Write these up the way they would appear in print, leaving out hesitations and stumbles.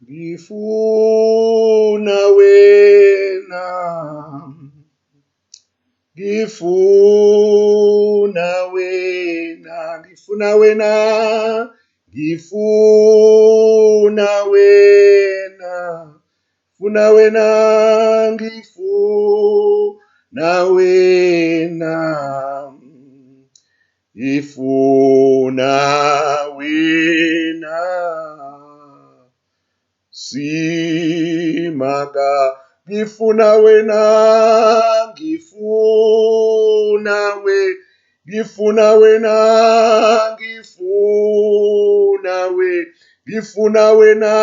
Ngifuna wena, ngifuna wena, ngifuna wena, ngifuna wena, funa wena, ngifuna wena, ngifuna wena. Simaka, ngifuna wena, ngifuna we, ngifuna wena, ngifuna we, ngifuna wena,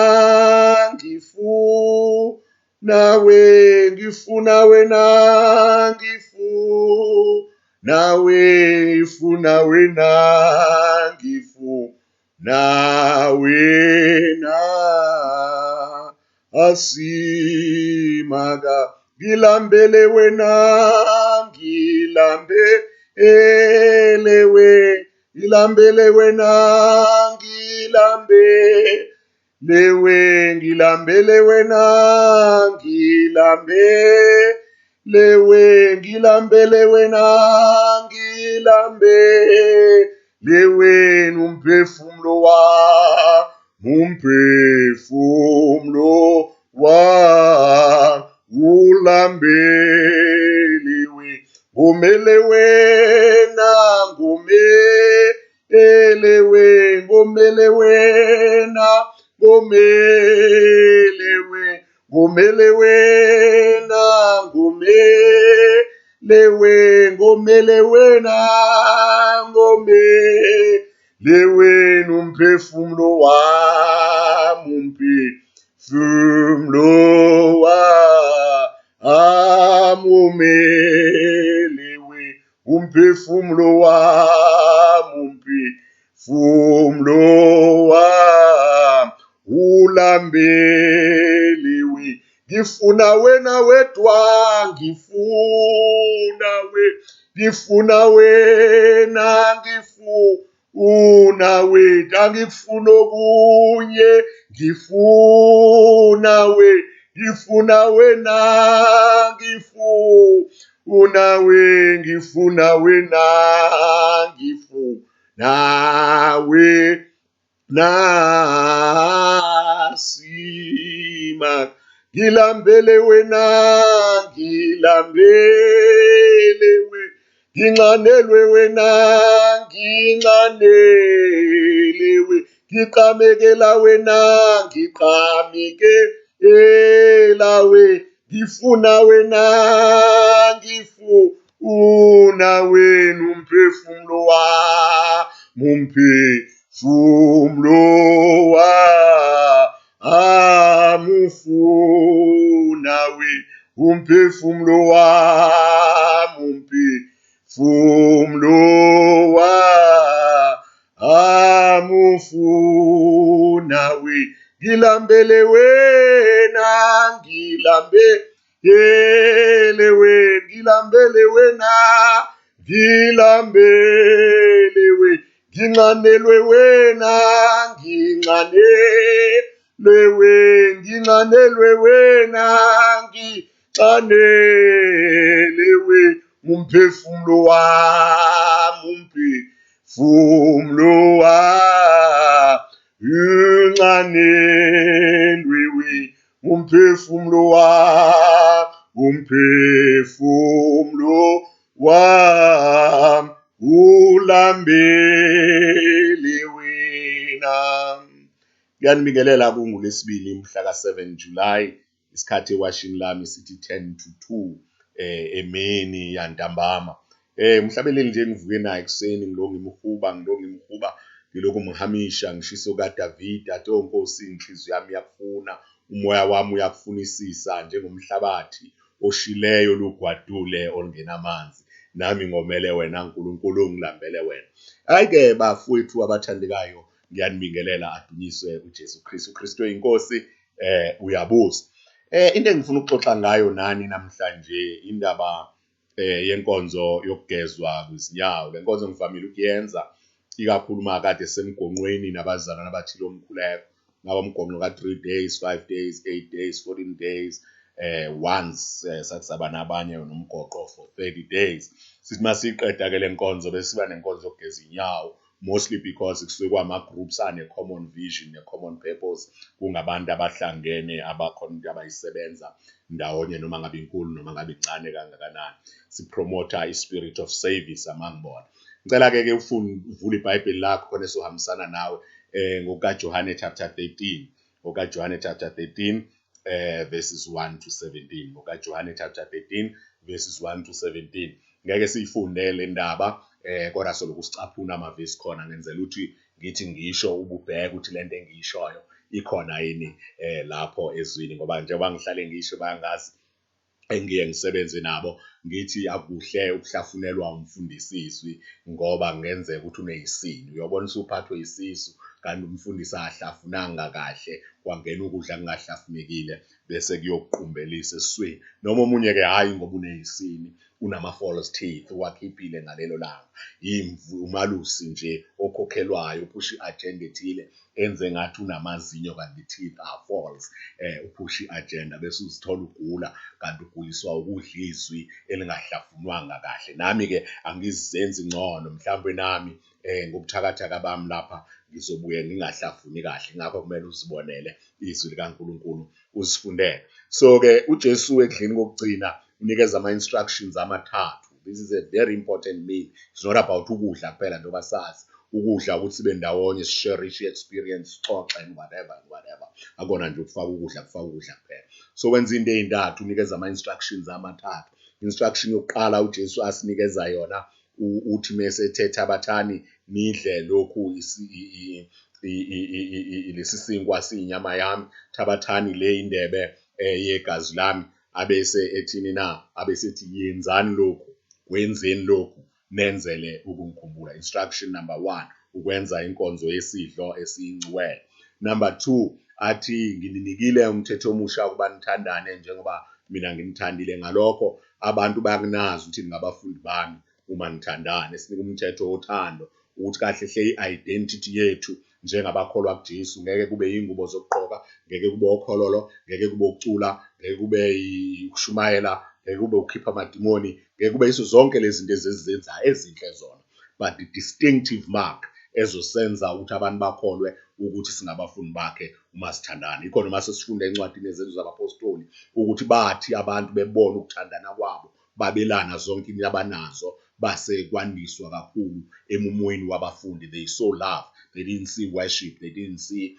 ngifuna we, ngifuna wena, ngifuna we, ngifuna wena, ngifuna wena. Asimaka, ngilambele wena, ngilambele we, ngilambele wena, ngilambele we, ngilambele wena, ngilambele we, ngilambele wena, ngilambele wena, umphefumulo wami, umphefumulo wami ulambele we, ngomele wena, ngomele we, ngomele wena, ngomele we, ngomele wena, ngomele we, ngomele wena, ngomele wena, umphefumulo wami, umphefumulo wami umele we, umphefumulo wami, umphefumulo wami ulambele we, ngifuna wena wedwa, ngifuna we, ngifuna wena, ngifuna wena, angifuni okunye, ngifuna we, ngifuna wena, ngifuna we, ngifuna wena, ngifuna wena, sima, ngilambele wena, ngilambele we, nginxanelwe wena, nginxanele we, ngiqamekela wena, ngiqamekela we, ngifuna wena, ngifuna wena, umphefumulo wami, umphefumulo wami ufuna we, umphefumulo wami, umphefumulo wami ufuna we, ngilambele wena, ngilambele we, ngilambele wena, ngilambele we, nginxanelwe wena, nginxanelwe we, nginxanelwe wena, nginxanele we, umphefumulo wami, umphefumulo wami unxanelwe we, umphefumulo wami, umphefumulo wami ulambele wena. Ngiyanibingelela kunguLwesibili mhla ka-7 July, isikhathi ewashini lami sithi 10 to 2 emini yantambama. Umhlabeleli nje ngivuke naye ekuseni, ngilokhu ngimhuba, ngilokhu ngimhuba, ngilokhu ngihamisha ngishiso kaDavide athi, oh Nkosi, inhliziyo yami iyakufuna, umoya wami uyakufunisisa njengomhlabathi oshileyo lugwadule olungenamanzi. Nami ngomele wena Nkulunkulu, ngilambele wena. Hhayi-ke bafowethu abathandekayo, ngiyanibingelela, adunyiswe uJesu Kristu. uKristu oyinkosi uyabusa. Into engifuna ukuxoxa ngayo nani namhlanje indaba yenkonzo yokugezwa kwezinyawo. Le nkonzo ngivamile ukuyenza ikakhulu uma kade semgonqweni nabazalwane abathile omkhuleko. Ngaba umgonqo ka-3 days, 5 days, 8 days, 14 days, once sathi saba nabanye nomgoqo for 30 days. Sithi masiqeda ke lenkonzo bese siba nenkonzo yokugeza inyawo, mostly because kusuke kwama-groups ane-common vision ne-common purpose, kungabantu abahlangene abakhona into abayisebenza ndawonye, noma ngabe inkulu noma ngabe incane kangakanani. Sipromotha i-spirit of service among bona. Ngicela-ke ke ufunde, uvule iBhayibheli lakho khona esohambisana nawe ngokukaJohane chapter 13, ngokukaJohane chapter 13 verses 1 to 17, ngokukaJohane chapter 13 verses 1 to 17. Ngeke siyifunde le ndaba, kodwa soloku sicaphuna amavesi khona, ngenzela ukuthi ngithi ngisho ububheka ukuthi lento engiyishoyo ikhona yini lapho ezwini, ngoba njengoba ngihlale ngisho, bayangazi engiye ngisebenze nabo, ngithi akuhle ukuhlafunelwa umfundisi izwi, ngoba kungenzeka ukuthi uneyisini, uyobona usuphathwe isisu kanti umfundisi ahlafunanga kahle, kwangena ukudla kungahlafunekile bese kuyokuqumbelisa esiswini. Noma omunye-ke hhayi ngoba uneyisini, unama-false teeth uwakhiphile ngalelo langa, imvu umalusi nje okhokhelwayo uphusha i-agenda ethile, enze ngathi unamazinyo kanti teeth are false, uphusha i-agenda bese uzithola ugula kanti uguliswa ukudla izwi elingahlafunwanga kahle. Nami-ke angizenzi ngcono, mhlawumbe nami ngobuthakathaka bami lapha ngizobuye ngingahlafuni kahle, ngakho kumele uzibonele izwi likaNkulunkulu, uzifundele. So-ke uJesu ekudleni kokugcina unikeza ama-instructions amathathu. This is a very important meal. It's not about ukudla kuphela, njengoba sazi ukudla ukuthi sibe ndawonye, sisherishe i-experience, sixoxe and whatever and whatever. Akona nje ukufaka ukudla, kufaka ukudla kuphela. So wenza into ey'ntathu, unikeza ama-instructions amathathu. Instruction yokuqala uJesu asinikeza yona, uthi mesethe thabathani nidle lokhu, lesi sinkwa siyinyama yami, thabathani le indebe yegazi lami, abese ethini na? Abese ethi yenzani lokhu, kwenzeni lokhu, nenzele ukungikhumbula. Instruction number 1, ukwenza inkonzo yesidlo esiyingcwele. Number 2, athi ngininikile umthetho omusha ukuba nithandane njengoba mina nginithandile, ngalokho abantu bayakunazi ukuthi ningabafundi bami uma nithandane. Sinika umthetho wothando, ukuthi kahle hle i-identity yethu njengabakholwa kuJesu ngeke kube yingubo zokugqoka, ngeke kube okhololo, ngeke kube ukucula, ngeke kube ukushumayela, ngeke kube ukukhipha amadimoni, ngeke kube yiso zonke lezi zinto ezizenzayo ezinhle zona, but the distinctive mark ezosenza ukuthi abantu bakholwe ukuthi singabafundi bakhe uma sithandana. Yikho noma sesifunda encwadini yeZenzo zabaPostoli ukuthi bathi abantu bebona ukuthandana kwabo, babelana zonke into abanazo, base kwandiswa kakhulu emumweni wabafundi. They saw love, they didn't see worship, they didn't see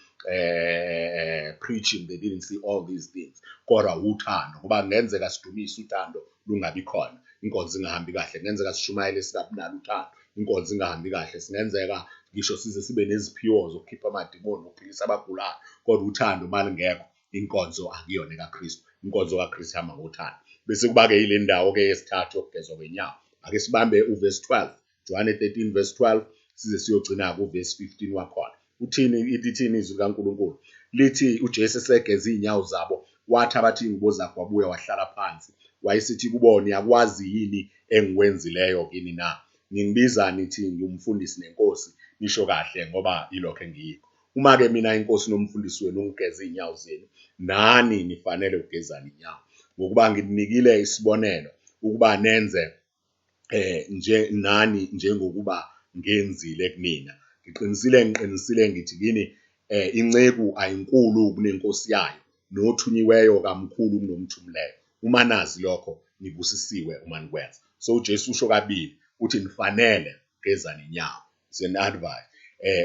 preaching, they didn't see all these things, kodwa uthando. Ngoba kungenzeka sidumise uthando lungabi khona, inkonzo ingahambi kahle. Kungenzeka sishumayele singabi nalo uthando, inkonzo ingahambi kahle. Singenzeka ngisho size sibe neziphiwo zokukhipha amadimoni, nokuphilisa abagulayo, kodwa uthando malingekho, inkonzo akuyona ekaKristu. Inkonzo kaKristu ihamba ngothando. Bese kuba-ke yile ndawo-ke yesithathu yokugezwa kwenyawo. Ake sibambe uvesi 12, Johane 13 verse 12, size siyogcina kuvesi 15 wakhona. Uthini, lithini izwi likaNkulunkulu? Lithi uJesu esegeza iy'nyawo zabo, wathabatha iy'ngubo zakhe wabuya wahlala phansi, wayesithi kubona, niyakwazi yini engikwenzileyo kini na? Ningibiza nithi ngumfundisi nenkosi, nisho kahle ngoba yilokho engiyikho. Uma-ke mina inkosi nomfundisi wenu ngigeza iy'nyawo zenu, nani nifanele ukugezana inyawo, ngokuba ngininikile isibonelo ukuba nenze nje nani njengokuba ngenzile kunina. Ngiqinisile, ngiqinisile ngithi kini, inceku ayinkulu kunenkosi yayo, nothunyiweyo kamkhulu kunomthumileyo. Uma nazi lokho, nibusisiwe uma nikwenza. So uJesu usho kabili, uthi nifanele gezani inyawo. It's an advice.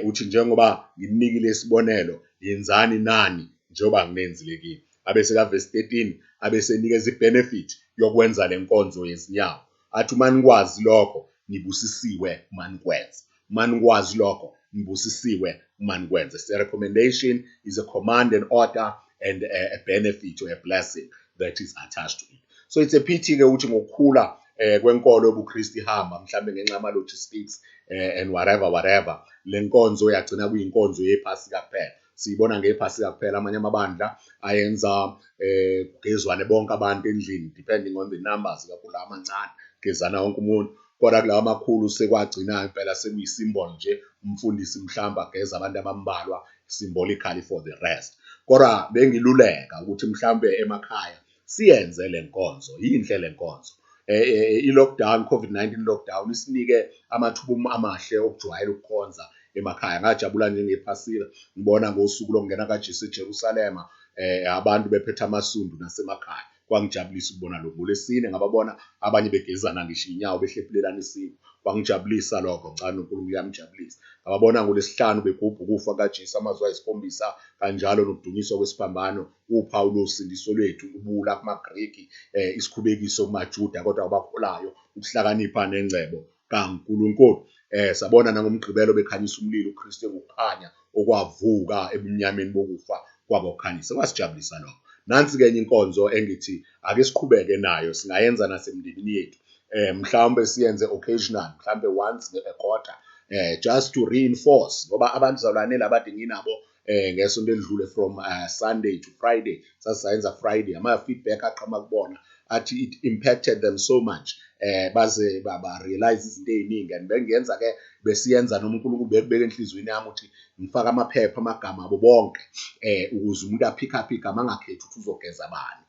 Uthi njengoba ngininikile isibonelo, yenzani nani njengoba nginenzile kini. Abese ka verse 13 abese nikeza ibenefit yokwenza lenkonzo yezinyawo. Athi uma nikwazi lokho, nibusisiwe uma nikwenza. Uma nikwazi lokho, nibusisiwe uma nikwenza. It's a recommendation, is a command and order and a benefit or a blessing that is attached to it. So it's a pity ke ukuthi ngokukhula kwenkolo yobuKristu ihamba mhlambe ngenxa yama logistics and whatever whatever, le nkonzo yagcina kuyinkonzo yephasika kuphela. Siyibona ngephasika kuphela. Amanye amabandla ayenza kugezwane bonke abantu endlini, depending on the numbers, kakhulu amancane gezana wonke umuntu, kodwa kulawa amakhulu sekwagcina impela sekuyisimbol nje, umfundisi mhlawumbe ageza abantu abambalwa. symbolically for the rest. Kodwa bengiluleka ukuthi mhlambe emakhaya siyenze le nkonzo, yinhle le nkonzo. I-lockdown, COVID-19 lockdown isinike amathuba amahle okujwayela ukukhonza emakhaya. Ngajabula njengephasika ngibona ngosuku lokungena kaJesu eJerusalema, abantu bephethe amasundu nasemakhaya. Kwangijabulisa ukubona lokho. NgoLwesine ngababona abanye begezana ngisho inyawo, behlephulelana isinkwa. Kwangijabulisa lokho, ngicabanga uNkulunkulu uyamjabulisa. Ngababona ngoLwesihlanu begubha ukufa kaJesu, amazwi ayisikhombisa kanjalo nokudunyiswa kwesiphambano, uphawu losindiso lwethu, ubula kumaGreki, isikhubekiso kumaJuda, kodwa abakholayo ukuhlakanipha nengcebo kaNkulunkulu. Sabona nangoMgqibelo bekhanyisa umlilo, uKristu engukukhanya okwavuka ebumnyameni bokufa kwabokhanyisa. Kwasijabulisa lokho. Nansi-ke enye inkonzo engithi ake siqhubeke nayo, singayenza nasemndenini yethu. Mhlawumbe siyenze occasional, mhlawumbe once a quarter, just to reinforce, ngoba abantu zalwane labade nginabo ngesonto elidlule from Sunday to Friday, sasisayenza Friday, ama-feedback aqhamuka kubona athi it impacted them so much, baze ba realize izinto ey'ningi. And bengiyenza ke, besiyenza noma uNkulunkulu bekubeka enhliziyweni yami ukuthi ngifake amaphepha amagama abo bonke, ukuze umuntu a-pick up igama, angakhethi ukuthi uzogeza bani.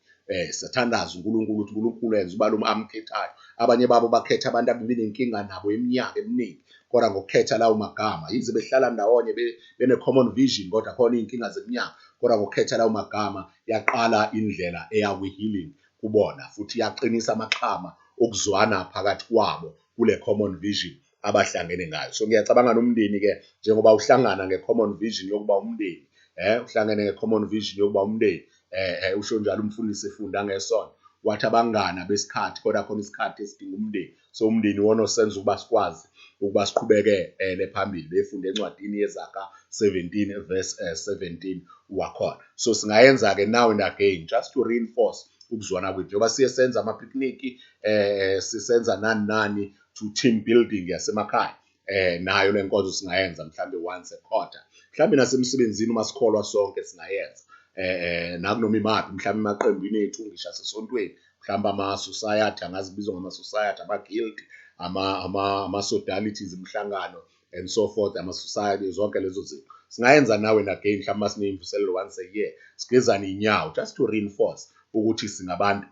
Sathandaza uNkulunkulu ukuthi uNkulunkulu enze uba lo amkhethayo. Abanye babo bakhetha abantu abebenenkinga nabo iminyaka eminingi, kodwa ngokukhetha lawo magama, yize behlala ndawonye bene-common vision, kodwa khona iy'nkinga zeminyaka, kodwa ngokukhetha lawo magama yaqala indlela eya kwi-healing kubona, futhi yaqinisa amaxhama okuzwana phakathi kwabo kule common vision abahlangene ngayo. So ngiyacabanga nomndeni-ke, njengoba uhlangana nge-common vision yokuba umndeni, uhlangene nge-common vision yokuba umndeni, usho njalo umfundisi efunda ngesonto, wathi abangana besikhathi, kodwa khona isikhathi esidinga umndeni. So umndeni iwona osenza ukuba sikwazi ukuba siqhubeke le phambili. Befunde encwadini yeZaga 17 verse 17 wakhona. So singayenza-ke now and again just to reinforce ukuzwana kwethu, njengoba siye senza ama-picnic, sisenza nani nani to team building yasemakhaya, nayo le nkonzo singayenza mhlambe once a quarter, mhlambe nasemsebenzini uma sikholwa sonke singayenza, nakunoma imaphi, mhlambe emaqembini ethu, ngisho asesontweni, mhlambe ama-society, angazibizwa ngama-society, ama-guild, ama-sodalities, imihlangano and so forth, ama-society, zonke lezo zinto singayenza now and again. Mhlawumbe masineyimvuselelo once a year, sigezane iy'nyawo just to reinforce ukuthi singabantu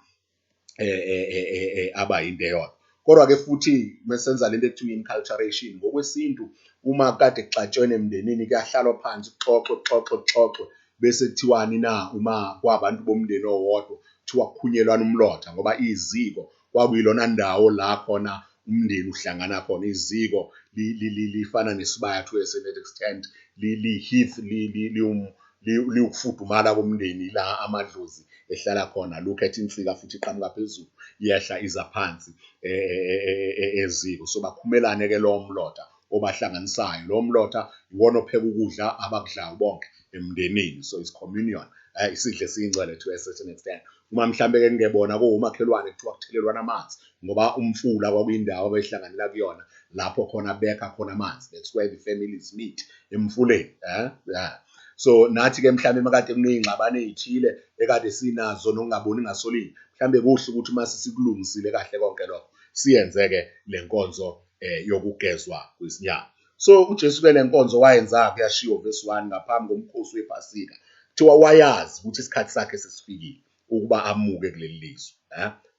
abayinto eyodwa. Kodwa-ke futhi mesenza lento ekuthiwa i-inculturation ngokwesintu, uma kade kuxatshene emndenini, kuyahlalwa phansi, kuxoxwe, kuxoxwe, kuxoxwe, bese kuthiwani na, uma kwabantu bomndeni owodwa, kuthiwa kukhunyelwana umlotha, ngoba iziko kwakuyilona ndawo la khona umndeni uhlangana khona. Iziko lifana nesibaya to a certain extent, li-heath, liwukufudumala komndeni, la amadlozi ehlala khona. Look at insika futhi iqhamuka phezulu, iyehla iza phansi eziko. So bakhumelane-ke lowo mlotha obahlanganisayo. Lowo mlotha iwona opheka ukudla abakudlayo bonke emndenini, so it's communion, isidlo esiyingcwele to a certain extent. Uma mhlambe-ke kungebona kowomakhelwane, kuthiwa kuthelelwana amanzi, ngoba umfula kwakuyindawo abehlanganela kuyona, lapho khona bekha khona amanzi. That's where the families meet, emfuleni, yeah. So nathi-ke mhlambe makade kuney'ngxabano ey'thile ekade sinazo nokungaboni ngasolinye, mhlambe kuhle ukuthi uma sesikulungisile kahle konke lokho, siyenze-ke le nkonzo yokugezwa kwezinyawo. So uJesu-ke le nkonzo wayenza, kuyashiwo verse 1, ngaphambi komkhosi wePhasika. Kuthiwa wayazi ukuthi isikhathi sakhe sesifikile ukuba amuke kuleli lizwe.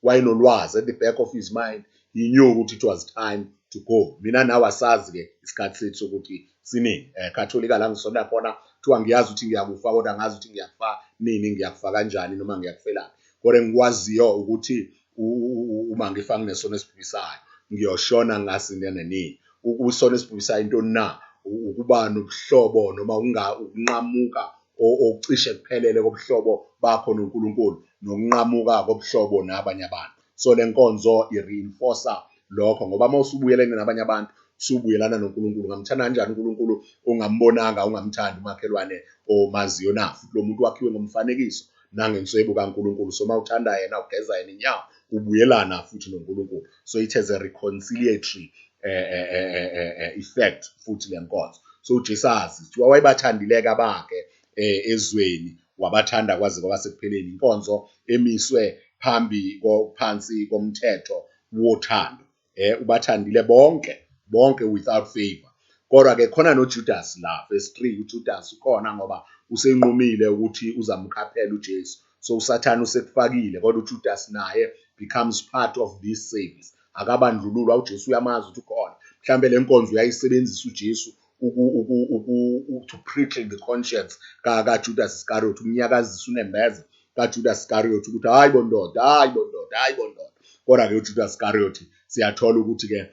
Wayenolwazi at the back of his mind, he knew ukuthi it was time to go. Mina nawe asazi-ke isikhathi sethu sokuthi sinini. Katholika la ngisonta khona, kuthiwa ngiyazi ukuthi ngiyakufa, kodwa angazi ukuthi ngiyakufa nini, ngiyakufa kanjani, noma ngiyakufelaphi. Kodwa engikwaziyo ukuthi uma ngifa nginesono esibhubisayo, ngiyoshona ngingasinde nini. Isono esibhubisayo intoni na? Ukuba nobuhlobo noma ukunqamuka okucishe kuphelele kobuhlobo bakho noNkulunkulu, nokunqamuka kobuhlobo nabanye abantu. So le nkonzo i-reinforce lokho, ngoba uma usubuyelene nabanye abantu, usubuyelana noNkulunkulu. Ungamthanda kanjani uNkulunkulu ungambonanga, ungamthandi umakhelwane omaziyo na? Futhi lo muntu wakhiwe ngomfanekiso nangenswebu kaNkulunkulu. So uma uthanda yena, ugeza yena inyawo, ubuyelana futhi noNkulunkulu. So it has a reconciliatory effect futhi le nkonzo. So uJesu azi kuthiwa wayebathandile-ke abakhe ezweni, wabathanda kwaze kwaba sekupheleni. Inkonzo emiswe phambi phansi komthetho wothando. Ubathandile bonke bonke without favor. Kodwa-ke khona noJudas la, verse 3, uJudas ukhona ngoba usenqumile ukuthi uzamkhaphela uJesu. So uSathane usekufakile, kodwa uJudas naye becomes part of this service. Akabandlululwa, uJesu uyamazi ukuthi ukhona. Mhlambe le nkonzo uyayisebenzisa uJesu to prickle the conscience kaJudas Iscariot, umnyakazisa unembeza kaJudas Iscariot ukuthi hayi bo ndoda, hayi bo ndoda, hayi bo ndoda. Kodwa-ke uJudas Iscariot siyathola ukuthi-ke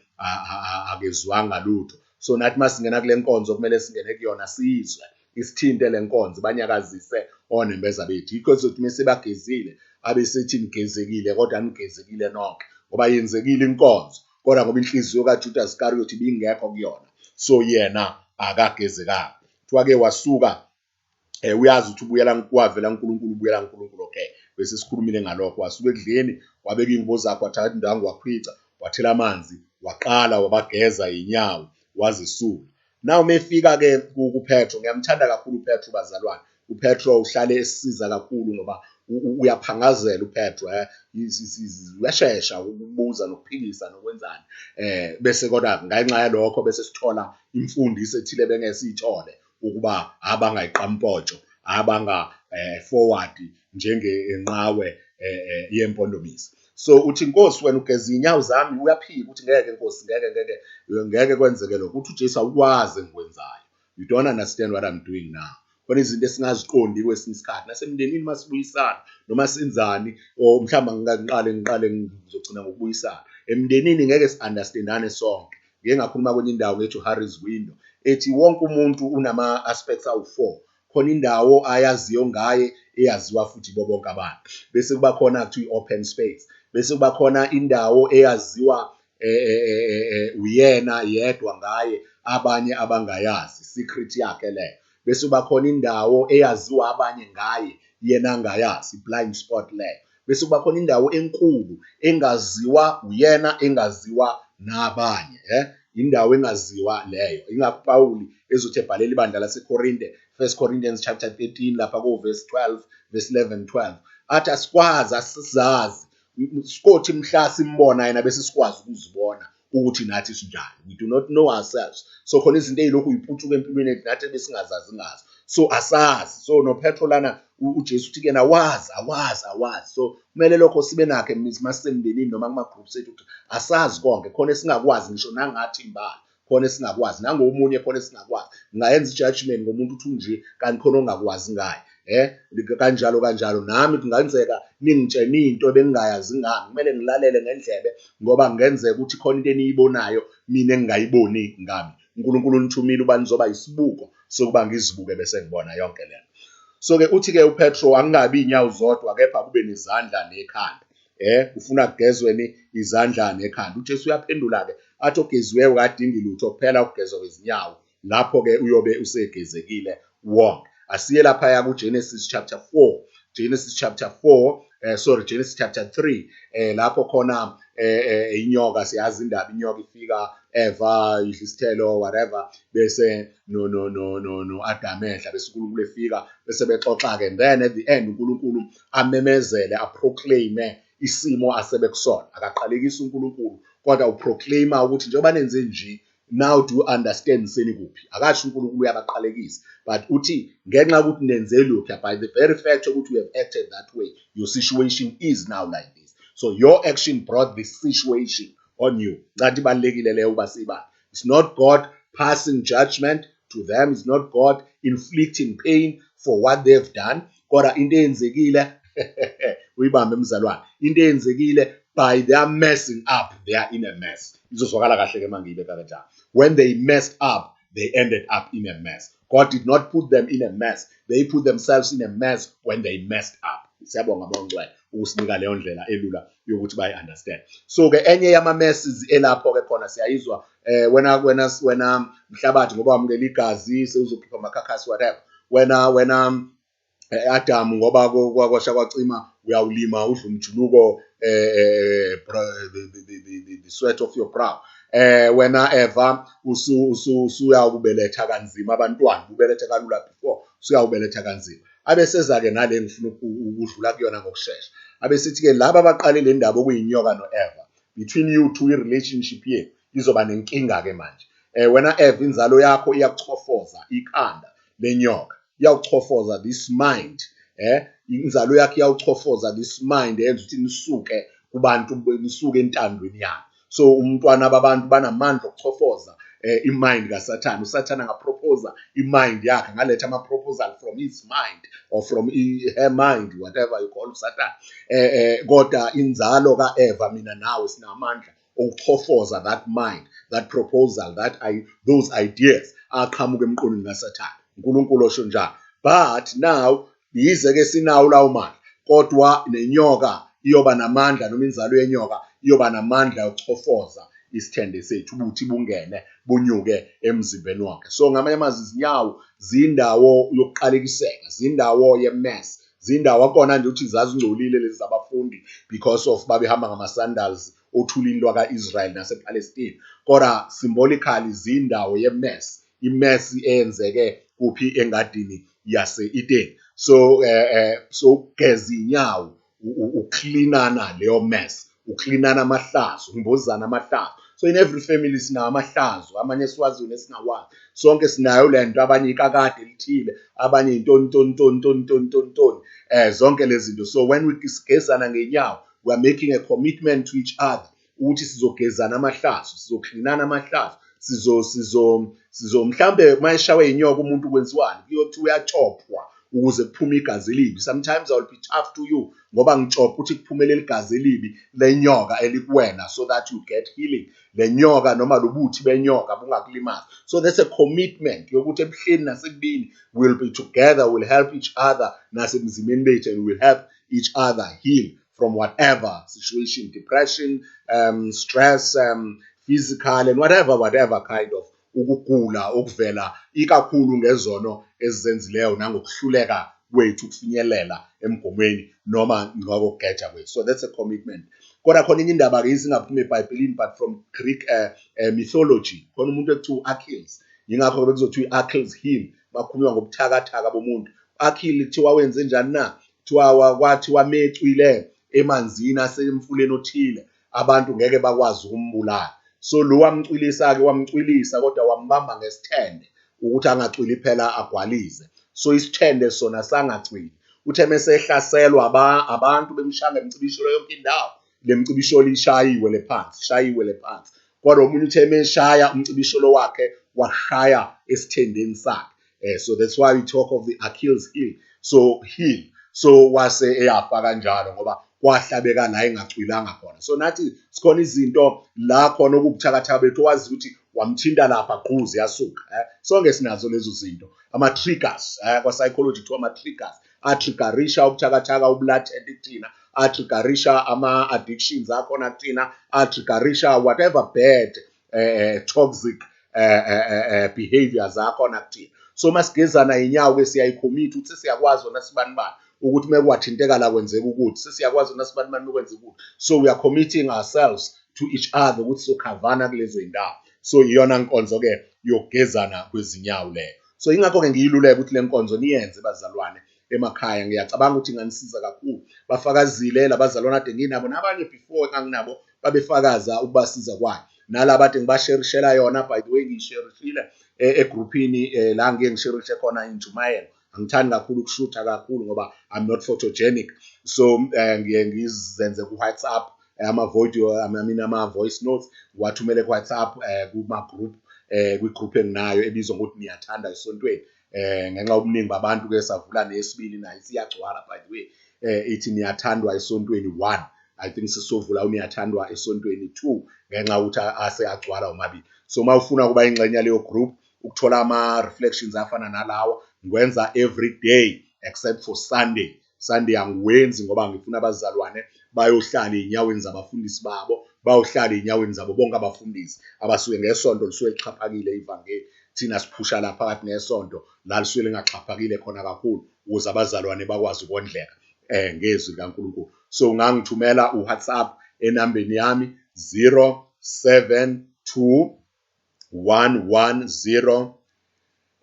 akezwanga lutho. So nathi masingena kule nkonzo kumele singene kuyona sizwe, isithinte le nkonzo, banyakazise onembeza bethu. Yikho sizothi uma sebagezile abe sethi nigezekile, kodwa nigezekile nonke, ngoba yenzekile inkonzo, kodwa ngoba inhliziyo kaJudas Iscariot ibingekho kuyona, so yena akagezekanga. Kuthiwa-ke wasuka, uyazi ukuthi ubuyela wavela uNkulunkulu, ubuyela uNkulunkulu. Okay, bese sikhulumile ngalokho. Wasuka ekudleni, wabeka iy'ngubo zakhe, wathatha indwangu wakhwica, wathela amanzi, waqala wabageza iy'nyawo, wazisula. Now mefika-ke kuPetro, ngiyamthanda kakhulu uPetro bazalwane. uPetro uhlale esisiza kakhulu ngoba uyaphangazela uPetro, uyashesha ukubuza nokuphikisa nokwenzani, bese kodwa ngenxa yalokho bese sithola imfundiso ethile bengeke siyithole ukuba abangayiqampotsho, abanga forward njengenqawe yempondomise. So uthi, Nkosi, wena ugeza iy'nyawo zami. Uyaphika ukuthi ngeke Nkosi, ngeke, ngeke, ngeke kwenzeke lokho. Uthi uJesu, awukwazi engikwenzayo, you don't understand what I'm doing now. Khona izinto esingaziqondi kwesinye isikhathi nasemndenini masibuyisana noma senzani, or mhlawumbe ngiqale ngizogcina ngokubuyisana emndenini, ngeke si-understandane sonke. Ngike ngakhuluma kwenye indawo ngethu Harry's Window, ethi wonke umuntu unama aspects awu-4. Khona indawo ayaziyo ngaye eyaziwa futhi bo bonke abantu, bese kuba khona kuthiwa i-open space, bese kuba khona indawo eyaziwa uyena yedwa ngaye, abanye abangayazi, secret yakhe leyo, bese kuba khona indawo eyaziwa abanye ngaye, yena angayazi, blind spot leyo, bese kuba khona indawo enkulu engaziwa uyena, engaziwa nabanye, indawo engaziwa leyo. Ingakho Pawuli ezothi ebhalela ibandla laseKorinte, 1 Corinthians chapter 13 lapha ko verse 12, verse 11 12, athi asikwazi, asizazi, sikothi mhla simbona yena bese sikwazi ukuzibona ukuthi nathi sinjani. We do not know ourselves. So khona izinto ey'lokhu y'putshuka empilweni yethu nathi ebesingazazi ngazo, so asazi. So noPetro lana, uJesu uthi kuyena awazi, awazi, awazi. So kumele lokho sibe nakho masisemndenini noma kuma-groups ethu, ukuthi asazi konke. Khona esingakwazi ngisho nangathi imbala, khona esingakwazi nangomunye, khona esingakwazi. Ngingayenza i-judgment ngomuntu uthi unje, kanti khona ongakwazi ngaye, kanjalo kanjalo. Nami kungenzeka ningitshene into ebengingayazi ngami, kumele ngilalele ngendlebe, ngoba kungenzeka ukuthi khona into eniyibonayo mina engingayiboni ngami. uNkulunkulu unithumile uba nizoba isibuko sokuba ngizibuke bese ngibona yonke lento. So ke uthi ke uPetro, angingabi inyawo zodwa kepha kube nezandla nekhanda. Ufuna kugezweni izandla nekhanda. uJesu uyaphendula ke athi ogeziweyo kadingi lutho, kuphela ukugezwa kwezinyawo, lapho ke uyobe usegezekile wonke. Asiye lapha ya kuGenesis chapter 4, Genesis chapter 4, sorry, Genesis chapter 3, lapho khona inyoka, siyazi indaba, inyoka ifika Eva idla isithelo whatever, bese no no no no no Adam ehla, bese uNkulunkulu efika, bese bexoxa ke. And then at the end uNkulunkulu amemezele, aproclaim isimo asebekusona. Akaqalekisi uNkulunkulu, kodwa uproclaima ukuthi njengoba nenze nje, now do you understand senikuphi? Akasho uNkulunkulu uyabaqalekisa, but uthi ngenxa yokuthi nenze lokhu, by the very fact ukuthi you have acted that way, your situation is now like this. So your action brought this situation on you. Kanti ibalulekile leyo ukuba siyibale. It's not God passing judgment to them, it's not God inflicting pain for what they've done, kodwa into eyenzekile, uyibambe mzalwane, into eyenzekile, by their messing up they are in a mess. Izozwakala kahle ke mangiyibeka kanjalo. When they messed up, they ended up in a mess. God did not put them in a mess, they put themselves in a mess when they messed up. Siyabonga bongcwele ukusinika leyo ndlela elula yokuthi bayi-understand. So ke enye yama-messes elapho ke khona siyayizwa, wena mhlabathi, ngoba wamukela igazi sewuzokhipha amakhakhasi whatever, wena Adam, ngoba kwasha kwacima, uyawulima udla umjuluko, the sweat of your brow, wena Eva usuyawubeletha kanzima abantwana, ubeletha kalula before, usuyawubeletha kanzima. Abeseza ke nale ngifuna ukudlula kuyona ngokushesha, abesithi ke laba abaqale le ndaba okuyinyoka noEva, between you two i-relationship yenu izoba nenkinga ke manje. Wena Eva, inzalo yakho iyakuchofoza ikhanda lenyoka, iyawuchofoza this mind, inzalo yakho iyawuchofoza this mind eyenza ukuthi nisuke kubantu, nisuke entandweni yami. So umntwana babantu banamandla okuchofoza i-mind kaSathane. USathane angapropose i-mind yakhe, angaletha ama-proposal from his mind or from her mind, whatever you call uSathane. Kodwa inzalo kaEva, mina nawe, sinamandla okuchofoza that mind, that proposal, those ideas aqhamuka emqondweni kaSathane. uNkulunkulu osho njalo. But now yize ke sinawo lawo mandla, kodwa nenyoka iyoba namandla, noma inzalo yenyoka iyoba namandla yokuchofoza isithende sethu, ubuthi bungene bunyuke emzimbeni wakhe. So ngamanye amazwi, izinyawo zindawo yokuqalekiseka, zindawo ye-mess, zindawo akona nje ukuthi zazingcolile lezi zabafundi because of babehamba ngama-sandals othulini lwaka-Israel nasePalestine, kodwa symbolically zindawo ye-mess, i-mess eyenzeke kuphi? Engadini yase-Eden. So so ukugeza inyawo ukuklinana leyo mess, uklinana amahlazo, umbozana amahlazo. So in every family sinawo amahlazo, amanye esiwaziyo nesingawazi. Sonke sinayo le nto, abanye ikakade elithile, abanye intoni ntoni ntoni ntoni ntoni ntoni ntoni, zonke lezi zinto. So when we sigezana ngenyawo, we are making a commitment to each other ukuthi sizogezana amahlazo, sizoklinana amahlazo, sizo sizo sizo mhlambe mayeshawe inyoka umuntu kwenziwani? Kuyothi uyachophwa ukuze kuphume igazi elibi. Sometimes I will be tough to you ngoba ngitshopha ukuthi kuphume leli gazi elibi lenyoka elikuwena so that you get healing, le nyoka noma lobuthi benyoka bungakulimazi. So that's a commitment yokuthi ebuhleni nasekubini we'll be together, we'll help each other nasemzimeni bethu, and we'll help each other heal from whatever situation, depression, stress, physical and whatever kind of ukugula okuvela ikakhulu ngezono ezizenzileyo nangokuhluleka kwethu ukufinyelela emgomweni noma ngokugeja kwethu. So that's a commitment. Kodwa khona enye indaba-ke izingaphumi eBhayibhelini but from Greek mythology. Khona umuntu ekuthiwa u-Achilles, yingakho bekuzothiwa i-Achilles heel bakhulunywa ngobuthakathaka bomuntu. Achilles kuthiwa wenze njani na? Kuthiwa kwathiwa mecwile emanzini asemfuleni othile, abantu ngeke bakwazi ukumbulala. So lo wamcwilisa-ke, wamcwilisa kodwa wambamba ngesithende ukuthi angacwili phela agwalize. So isithende sona sangacwili. Uthe mesehlaselwa abantu bemshaya ngemicibisholo yonke indawo, le micibisholo ishayiwe le phansi, ishayiwe le phansi, kodwa omunye uthe meshaya umcibisholo wakhe washaya esithendeni sakhe. So that's why we talk of the Achilles heel. So heel, so wase eyafa kanjalo ngoba kwahlabeka la engacwilanga khona. So nathi sikhona izinto la khona okubuthakathaka bethu, wazi ukuthi wamthinta lapha gquzi yasuka. Sonke sinazo lezo zinto, ama-triggers, kwa-psychology kuthiwa ama-triggers atriggerisha ubuthakathaka ubulathente kuthina, atriggerisha ama-addictions akhona kuthina, atriggerisha whatever bad toxic behaviors akhona kuthina. So masigezana inyawo-ke siyayicommit ukuthi sesiyakwazi wona sibani bani ukuthi uma kwathinteka la kwenzeka ukuthi sesiyakwazi wona sibani bani kwenzeka ukuthi. So we are committing ourselves to each other ukuthi sokhavana kulezo y'ndawo. So iyona nkonzo-ke yokugezana kwezinyawo leyo. So ingakho-ke ngiyiluleka ukuthi le nkonzo niyenze bazalwane emakhaya. Ngiyacabanga ukuthi inganisiza kakhulu. Bafakazile labazalwane ade nginabo nabanye before enganginabo, babefakaza ukubasiza kwayo, nalaba ade ngibasherishela yona. By the way, ngiyisherishile egruphini la ngike ngisherishe khona intshumayelo. Angithandi kakhulu ukushutha kakhulu ngoba I'm not photogenic, so ngiye ngizenze ku-WhatsApp ama-video, I mean ama-voice notes, ngiwathumele ku-WhatsApp kuma-group, kwi-group enginayo ebizwa ngokuthi Niyathanda Esontweni. Ngenxa yobuningi babantu ke savula neyesibili, nayo isiyagcwala by the way, ithi Niyathandwa Esontweni 1. I think sisovula uNiyathandwa Esontweni 2 ngenxa yokuthi ase agcwala omabili. So uma ufuna ukuba ingxenye yaleyo group, ukuthola ama-reflections afana nalawa, ngikwenza every day except for Sunday. Sunday angiwenzi ngoba ngifuna abazalwane bayohlala ey'nyaweni zabafundisi babo, bayohlala ey'nyaweni zabo bonke abafundisi abasuke ngesonto lisuke lixhaphakile ivangeli. Thina siphusha la phakathi nesonto la lisuke lingaxhaphakile khona kakhulu ukuze abazalwane bakwazi ukondleka ngezwi likaNkulunkulu. So ungangithumela u-WhatsApp enambeni yami 072 110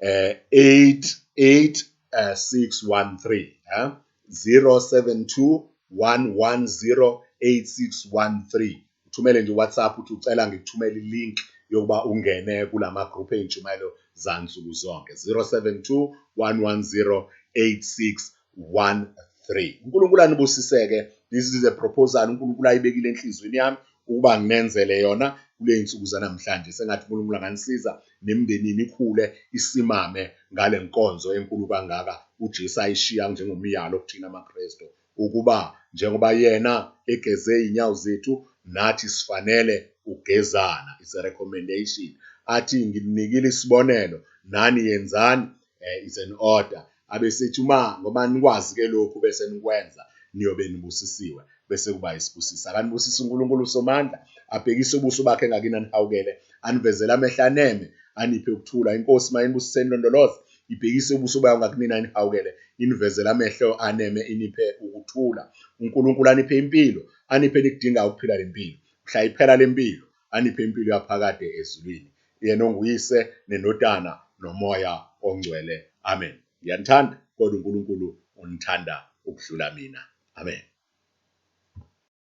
88 613, 072 110 8613. Uthumele nje WhatsApp uthi ucela ngikuthumele i-link. yokuba ungene kulama group ey'ntshumayelo zansuku zonke. 072 110 8613. uNkulunkulu anibusiseke. This is a proposal uNkulunkulu ayibekile enhliziyweni yami ukuba nginenzele yona kule nsuku zanamhlanje. Sengathi uNkulunkulu anganisiza nemindeni ikhule isimame ngale nkonzo enkulu kangaka uJesu ayishiya njengomyalo kuthina amaKristu, ukuba njengoba yena egeze iy'nyawo zethu nathi sifanele ukugezana. It's a recommendation. Athi ngininikile isibonelo, nani yenzani, it's an order. Abesethi uma ngoba nikwazi-ke lokhu bese nikwenza niyobe nibusisiwe, bese kuba isibusiso. Akanibusise uNkulunkulu uSomandla, abhekise ubuso bakhe ngakini anihawukele, anivezele amehlo aneme, aniphe ukuthula. Inkosi mayinibusise inilondoloze, ibhekise ubuso bayo ngakunina inihawukele, inivezele amehlo aneme, iniphe ukuthula. uNkulunkulu aniphe impilo, aniphe enikudingayo ukuphila le mpilo. Mhla iphela le mpilo, aniphe impilo yaphakade ezulwini. Yena onguyise nendodana noMoya oNgcwele. Amen. Ngiyanithanda, kodwa uNkulunkulu unithanda ukudlula mina. Amen.